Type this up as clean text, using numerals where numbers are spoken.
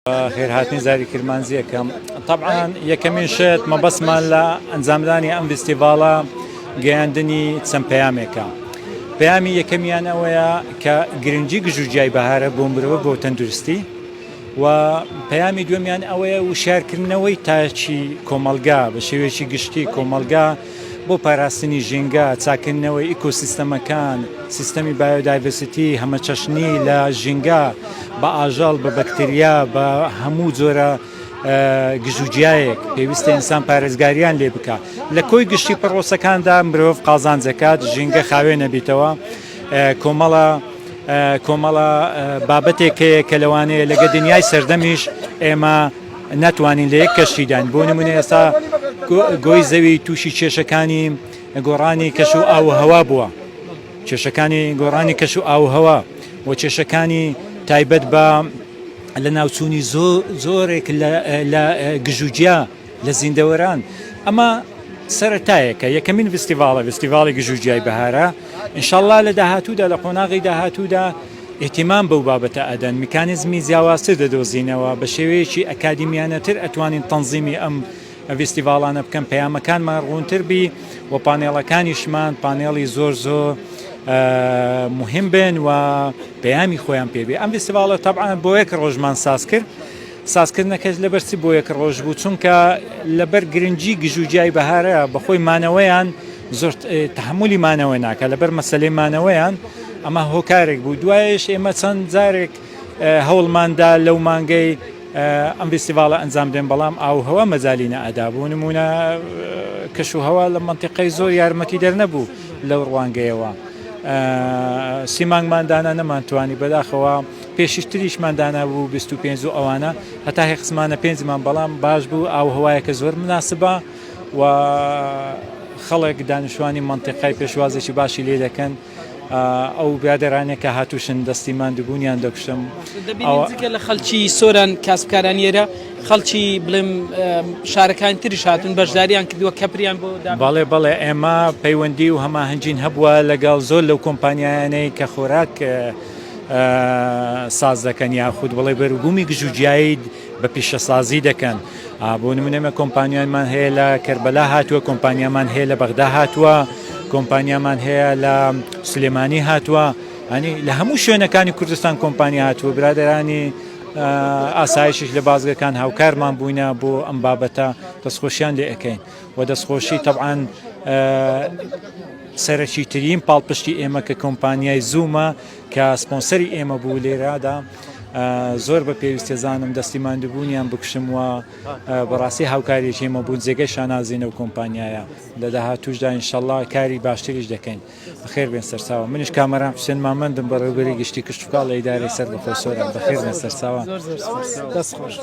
خێرهاتنی زاری کرمانجی ئەکەم. تەبعەن یەکەمین شت مەبەستمان لە ئەنجامدانی ئەم ڤیستیڤاڵە گەیاندنی چەند پەیامێکە. پەیامی یەکەمیان ئەوەیە کە گرنگی گژوگیای بەهارە بۆ مرۆڤ بۆ تەندروستی و پەیامی دووەمیان ئەوەیە وشیارکردنەوەی تاکی کۆمەڵگا بە شێوەیەکی گشتی کۆمەڵگا بۆ پاراستنی ژینگە، چاککردنەوەی ئیکۆسیستەمەکان، سیستەمی biodiversity، هەمەچەشنی لە ژینگە، بە ئاژەڵ، بە بەکتریا، بە هەموو جۆرە گژوگیایەک پێویستە ئینسان پارێزگاریان لێ بکا. لە کۆی گشتی پڕۆسەکاندا مرۆڤ قازانج دەکات، ژینگە خاوێن ئەبیتەوە، کۆمەڵە کۆمەڵە بابەتێک هەیە کە لەوانەیە لەگە دنیای سەردەمیش ئێمە ناتوانین لە یەک کەشتیداین بۆ نمونە ئێستا گۆی زەوی تووشی کێشەکانی گۆڕانی کەش و ئاو و هەوا بووە کێشەکانی گۆڕانی کەش و ئاو و هەوا و کێشەکانی تایبەت بە لە ناوچوونی زۆرێک لە گژوگیا لە زیندەوەران ئەمە سەرەتایەکە یەکەمین ڤستیڤاڵە ڤستیڤاڵی گژوگیای بەهارە ئینشاڵڵا لە داهاتوودا لە قۆناغی داهاتوودا ئیهتیمام بەو بابەتە ئەدەن، میکانیزمی جیاوازتر دەدۆزینەوە، بە شێوەیەکی ئەکادیمیانەتر ئەتوانین تەنزیمی ئەم ڤیستیڤاڵانە بکەن، پەیامەکانمان ڕوونتر بی و پانێڵەکانیشمان پانێڵی زۆر زۆر مهم بن و پەیامی خۆیان پێ بێ. ئەم ڤیستیڤاڵە تەبعەن بۆ یەک ڕۆژمان ساز کرد، سازکردنەکەش لەبەر چ بۆ یەک ڕۆژ بوو چونکە لەبەر گرنگی گژوگیای بەهارە بەخۆی مانەوەیان زۆر تەحملی مانەوە ناکە لەبەر مەسلەی مانەوەیان ئەمە هۆکارێک بوو دوایش ئێمە چەند جارێک هەوڵماندا لەو مانگەی ئەم ڤیستیڤاڵە ئەنجام دێن بەڵام ئاوهەوا مەجالی نەئەدا بۆ نمونە کەش و هەوا لە منتیقەی زۆر یارمەتی دەرنەبوو لەو ڕوانگەیەوە سیمانگمان دانا نەمانتوانی بەداخەوە پێشتریشمان دانابوو 25 و ئەوانە هەتا هێخسمانە پێنجمان بەڵام باش بوو ئاوهەوایەکە زۆر مناسبە و خەڵک دانیشتوانی مەنتیقای پێشوازێکی باشی لێ دەکەن ئەو برادەرانە کە هاتوشن دەستی ماندووبوونیان دەکوشم دەبینین جگە لە خەڵکی سۆران کاسبکاران ئێرە خەڵکی بڵێم شارەکانی تریش هاتوون بەشداریان کردووە کەپریان بۆ دا بەڵێ بەڵێ ئێمە پەیوەندی و هەماهەنگین هەبووە لەگەڵ زۆر لەو کۆمپانیایانەی کە خۆراک ساز دەکەن یاخود بڵێ بەروبوومی گژوگیایی بە پیشەسازی دەکەن بۆ نمونە ئێمە کۆمپانیایمان هەیە لە کەربەلا هاتووە کۆمپانیامان هەیە لە بەغدا هاتووە کۆمپانیامان هەیە لە سلێمانی هاتووە ئەنی لە هەموو شوێنەکانی کوردستان کۆمپانیا هاتووە برادرانی ئاسایشش لە بازگەکان هاوکارمان بووینە بۆ ئەم بابەتە دەستخۆشیان لێ ئەەکەین و دەستخۆشی تەبعاان سەرەکی ترین پاڵپشتی ئێمە کە کۆمپانیای زوومە کە سپۆنسەری ئێمە بوو لێرادا زۆر بە پێویستێزانم دەستی ماندووبوونیان بکشم و بەڕاستی هاوکاریەکی ئێمە بوون جێگەی شانازینە و کۆمپانیایە لە داهاتووشدا ئینشەڵا کاری باشتریش دەکەین بەخێر بێن سەرچاوە منیش کامەران حوسێن مامەندم بەڕێوبەری گشتی کشتوکاڵ لە ئیدارەی سەربەخۆی سۆران بەخێر بێن سەرچاوان. زۆر زۆر سپاس دەست خۆش.